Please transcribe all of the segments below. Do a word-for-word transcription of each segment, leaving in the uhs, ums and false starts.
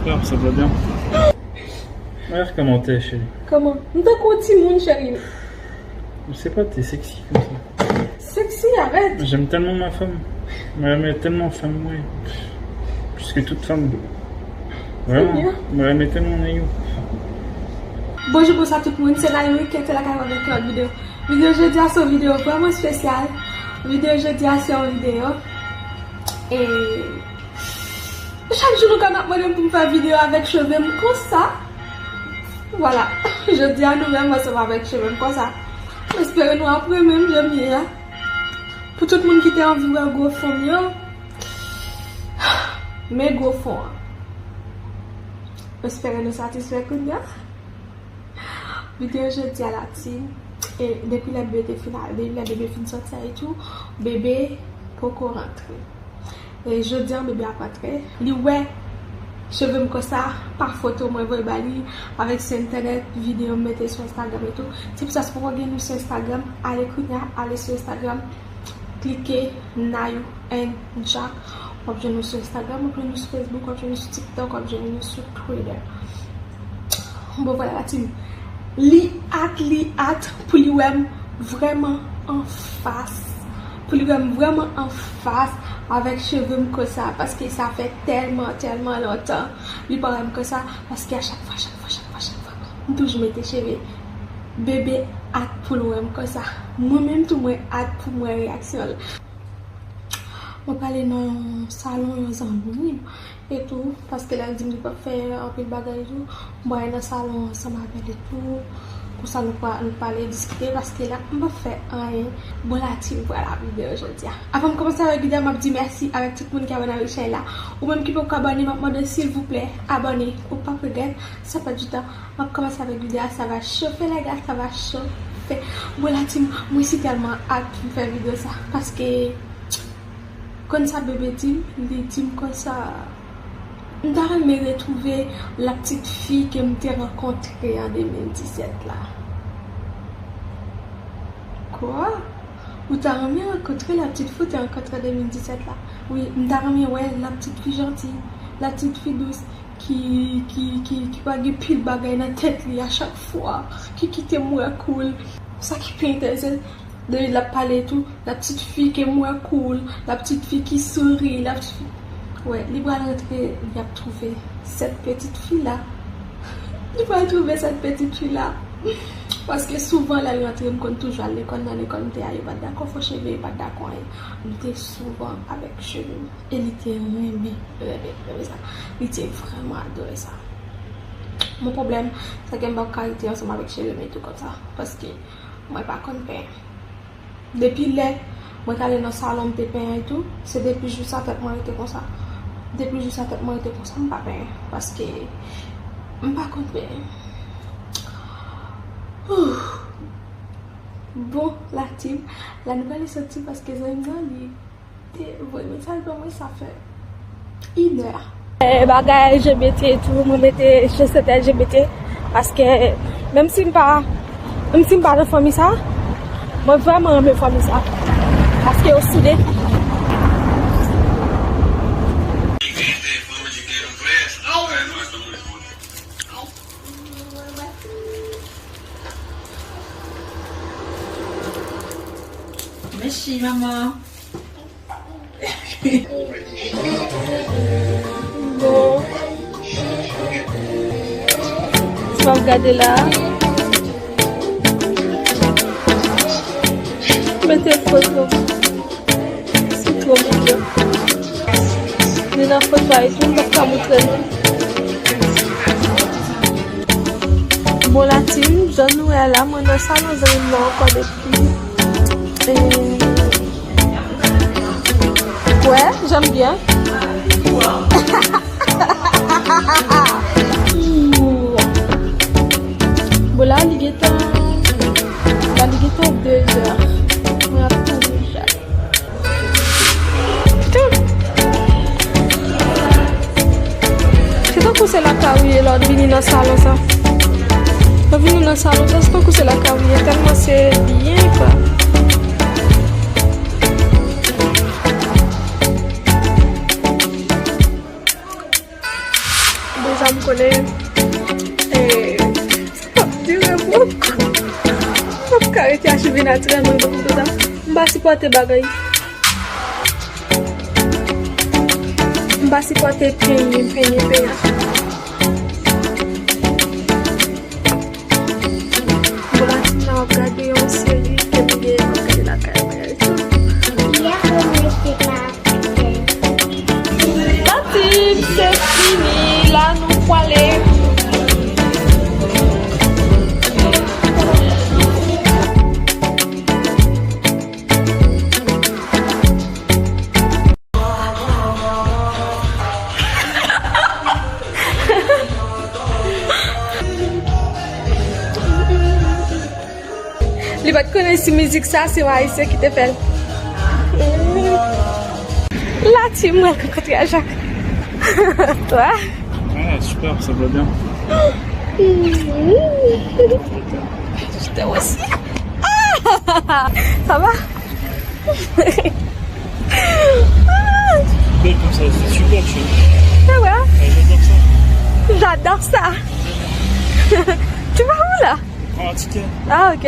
Ah, ça va bien. Regarde comment t'es, chérie. Kòman? M tankou yon timoun, cheri. Je sais pas, t'es sexy comme ça. Sexy, arrête. J'aime tellement ma femme. Mwen renmen tèlman fanm mwen. Plus que toute femme. Vraiment. Mwen renmen tèlman nèg yo. Bonjou, bonswa tout moun, se Nayou ki te lakay avèk yon lòt videyo. Videyo jodi a se yon videyo vrèman espesyal. Videyo jodi a se yon videyo. E chak jou nou ka ap mande m pou m fè videyo avèk cheve m konsa. Vwala. Jodi a nou menm ansanm avèk cheve m konsa. M espere nou ap renmen m jan m ye a. Pou tout moun ki te anvi wè gwo fon m yo, men gwo fon an. M espere nou satisfè kounye a. Videyo jodi a la team, e depi lè bebe te fin al, depi lè bebe fin sòti a etou, bebe poko rantre. E jodi a bebe ap rantre. Li wè cheve m konsa, pa foto mwen voye ba li, avèk sou entènèt, videyo m mete sou Instagram etou. Se pou sa, si w poko gen nou sou Instagram, ale kounye a, ale sou Instagram, klike Nayou and Jack. W ap jwenn nou sou Instagram, w ap jwenn nou sou Facebook, w ap jwenn nou sou TikTok, w ap jwenn nou sou Twitter. Bon, vwala, la team. Li at, li at pou li wè m vrèman anfas. Pou li wè m vrèman anfas avèk cheve m konsa, paske sa fè tèlman, tèlman lontan li pa wè m konsa, paske a chak fwa, chak fwa, chak fwa, chak fwa, m toujou mete cheve. Bebe at pou l wè m konsa. Mwen menm tou, mwen at pou m wè reyaksyon l. Mwen prale nan yon salon yon zanmi m etou, paske l al di m li p ap fè anpil bagay etou. Mwen prale nan salon ansanm avè l etou. Konsa nou pa, nou pale, diskite, paske la, m p ap fè anyen. Bon, la team, vwala videyo jodi a. Avan m kòmanse avèk videyo a, m ap di mèsi avèk tout moun ki abòne avèk channel la. Ou menm ki poko abòne, m ap mande w silvouplè, abòne. Ou p ap regrèt, san pèdi tan. M ap kòmanse avèk videyo a, ça va chauffer les gars, ça va chauffer. Bon, la team, mwen si tèlman at pou m fè videyo sa, paske konn sa bebe di m, li di m konsa, m ta renmen retwouve la petite fille ke m te rankontre an de mil disèt la. Kwa? Ou ta renmen rankontre la petite fille ou te rankontre an de mil disèt la? Wi, m ta renmen wè la petite fille gentille, la petite fille douce, ki, ki, ki, ki pa gen pil bagay nan tèt li a chak fwa, ki kite m wè kou l. Sa ki pi enterese, depi l ap pale tou, la petite fille ke m wè kou l, la petite fille ki souri, la petite fille. Wè, li pral rantre, li ap twouve cette petite fille là. Li pral twouve cette petite fille là. Paske souvan, lè l rantre, m konn toujou al lekòl, nan lekòl m te a, yo pa t dakò fò cheve, yo pa t dakò anyen. M te souvan avèk cheve m. E li te renmen, renmen, renmen sa. Li te vrèman adore sa. Mon pwoblèm, se ke m p ap ka rete ansanm avèk cheve m etou konsa, paske mwen pa konn penyen. Depi lè mwen t ale nan salon, m te penyen etou, se depi jou sa tèt mwen rete konsa. Depi jou sa tèt mwen rete konsa, m pa penyen, paske m pa konn penyen. Ouh. Bon, la team, la nou prale soti paske zanmi m nan, li te voye mesaj ban mwen, sa fè inè. Eh, bagay L G B T tou, mwen mete chosèt L G B T, paske menm si m pa, menm si m pa nan fanmi sa, mwen vrèman renmen fanmi sa, paske yo soude. Mèsi, manman. Bon. Sa w ap gade la? Mete foto. Se twò mignon. Li nan foto a etou, m p ap ka montre nou. Bon, la team, jan nou wè la, mwen nan salon zanmi m nan ankò depi. Eh, ouais, j'aime bien. Bon, la, li gentan, la, li gentan de zè. Mwen ap kouri deja. Se tankou se lakay ou ye lè w vini nan salon sa. Lè w vini nan salon sa, se tankou se lakay ou ye, tèlman se byen, kwa. Deja m konnen, eh, sa p ap dire bokou. M p ap ka rete a cheve natirèl mwen bokou konsa. M pa sipòte bagay. M pa sipòte penyen, penyen, penyen. Bon, maten an, m ap gade yon seri ke m gen, m ap gade lakay mwen e tou. Maten, se fini, la nou pwale. Li pa t konnen si mizik sa se yon Ayisyen ki te fè l. La, ti mwen rankontre a Jak. Twa? Ah, super, ça va bien. Je t'aime aussi. Ah! Ça va? Belle comme ça, c'est super, tu vois. Ah ouais? Ouais, j'adore ça. J'adore ça. Tu vas où là? Prends un ticket. Ah, ok.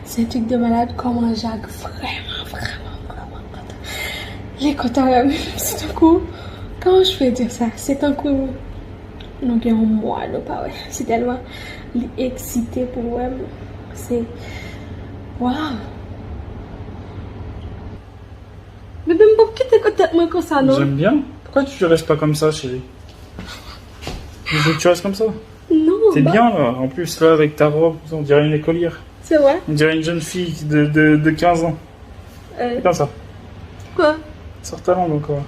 C'est un truc de malade, comment Jak vrèman, vrèman, vrèman kontan. Li kontan wè m. Se tankou, comment je peux dire ça? Se tankou nou gen yon mwa nou pa wè. Se tèlman li eksite pou wè m. Se, waw. Bebe, m p ap kite tèt mwen konsa, non. J'aime bien. Pourquoi tu restes pas comme ça, chérie? Je veux que tu restes comme ça. Non, t'es bien là. En plus, là, avec ta robe, on dirait une écolière. C'est vrai? On dirait une jeune fille de, de, de quinze ans. Euh. C'est comme ça. Quoi? Sors ta langue encore.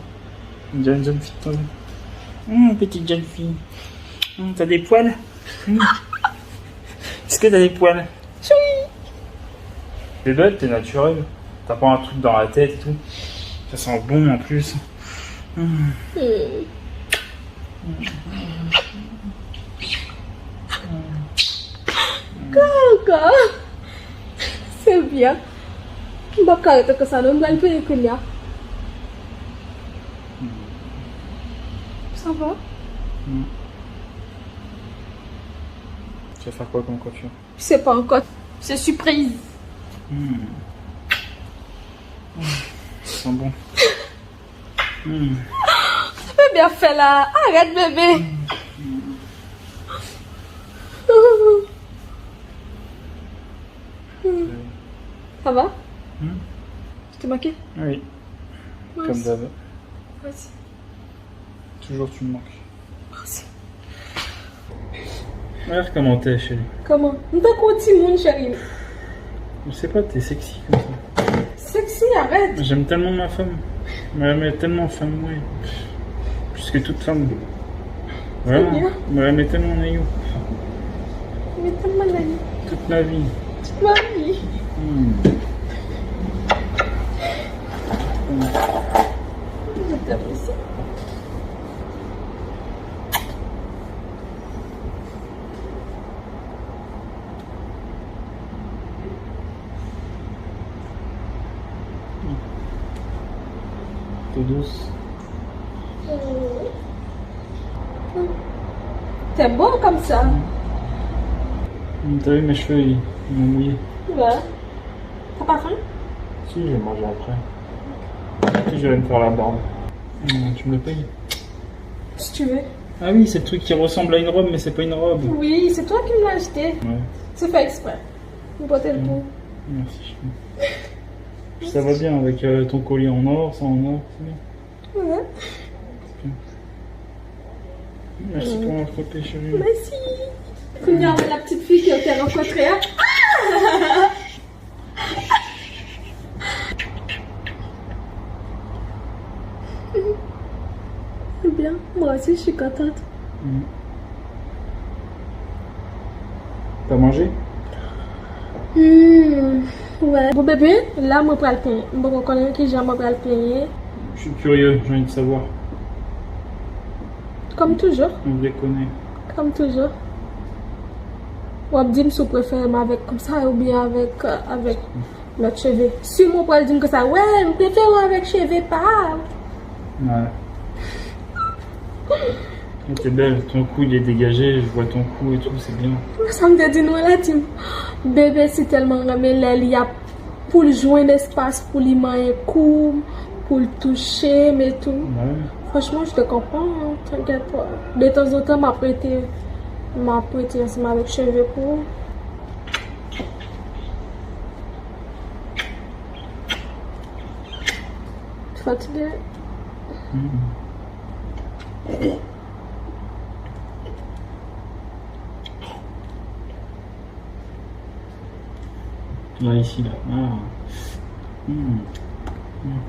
On dirait une jeune fille de quinze ans. Hum, petite jeune fille. Hum, t'as des poils? Hum. Est-ce que t'as des poils? Chérie. Bébé, t'es naturel. T'as pas un truc dans la tête et tout. Ça sent bon en plus. Hum. Hum. Kaka. Se byen. M p ap ka rete konsa non, m pral peye kounye a. Ça va? Hmm. Tu vas faire quoi comme coiffure? C'est pas encore. C'est surprise. Hmm. Hmm. Ça sent bon. Hmm. Sa bebe ap fè la? Arèt, bebe. Hmm. Hmm. Ça va? Hmm? Tu t'es maquillée? Oui. Merci. Comme d'hab. Merci. Toujours tu me manques. Merci. Regarde comment t'es, chérie. Comment? M tankou yon timoun, cheri. Je sais pas, t'es sexy comme ça. Sexy, arrête. J'aime tellement ma femme. Mwen renmen tèlman fanm mwen. Plus que toute femme. Vraiment. Mwen renmen tèlman nèg yo. Mwen tèlman nèg yo. Toute ma vie. Toute ma vie. Hmm. Hmm. Je t'aime aussi. T'es douce. T'es beau comme ça. Hmm, t'as vu mes cheveux, ils, ils m'ont mouillé. Ouais. T'as pas faim? Si, je vais manger après. Tu viens me faire la barbe. Hmm, tu me le payes? Si tu veux. Ah oui, c'est le truc qui ressemble à une robe, mais c'est pas une robe. Oui, c'est toi qui me l'as acheté. Ouais. C'est fait exprès. Je porte le coup. Merci, chérie. Ça va bien avec, euh, ton collier en or, ça en or, c'est bien. Ouais. Ok. Merci pour mon copie, chérie. Merci. Kounye a, la petite fille que t'as rencontrée, hein? Ah! C'est bien, moi aussi je suis contente. Mm. T'as mangé? Hmm, ouais. Bon, bebe, la mwen pral penyen. M poko konnen kijan mwen pral penyen. Je suis curieux, j'ai envie de savoir. Comme toujours. On se connaît. Comme toujours. W ap di m si w prefere m avèk konsa oubyen avèk, euh, avèk lòt cheve. Si mwen pral di m konsa, wè, m prefere w avèk cheve pa w. Ouais. T'es belle, ton cou il est dégagé, je vois ton cou et tout, c'est bien. Sa m te di nou la, team. Bebe si tèlman renmen lè li ap, pou l jwenn espas pou li manyen kou m, pou l touche m e tou. Franchman, je te comprends, hein, t'inquiète pas. De tanzantan, m ap rete, m ap rete ansanm avèk cheve pou ou. Fatige. Nan isi la. Ah. Hmm. Hmm.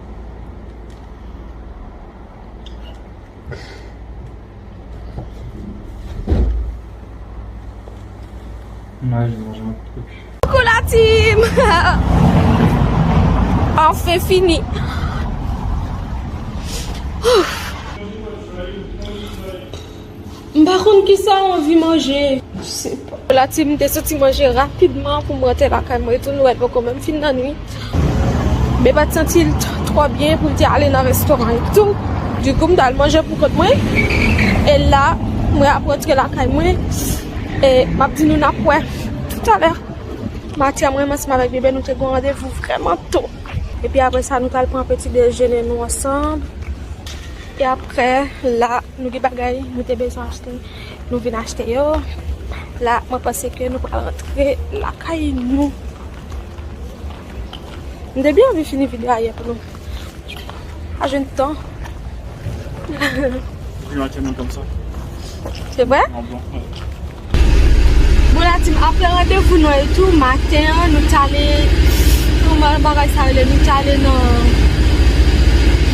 Manje, manje yon ti. Koukou la team! Anfen fini. M pa konn kisa m anvi manje. Je sais pas. La team, m te soti manje rapidman pou m rantre lakay mwen. Tou nou wè l poko menm fin nan nwi. Men pa t santi l t-, twò byen pou l te ale nan restoran e tou. Dikou, m t al manje pou kont mwen. E la, mwen ap rantre lakay mwen. E m ap di nou n ap wè toutalè. Maten an, mwen ansanm avèk bebe, nou te gen yon randevou vrèman to. Epi apre sa, nou t al pran peti dejene nou ansanm. E apre, la, nou gen bagay nou te bezwen achte, nou vin achte yo. La, mwen panse ke nou pral rantre lakay nou. M te byen anvi fini videyo a yè pou nou. Pa jwenn tan. Vin maten nan kòmsa. Se vre? An bon, wè. Bon, la team, apre randevou nou e tou, maten an, nou t ale, kòman bagay sa rele, nou t ale nan,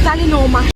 t ale nan yon mache.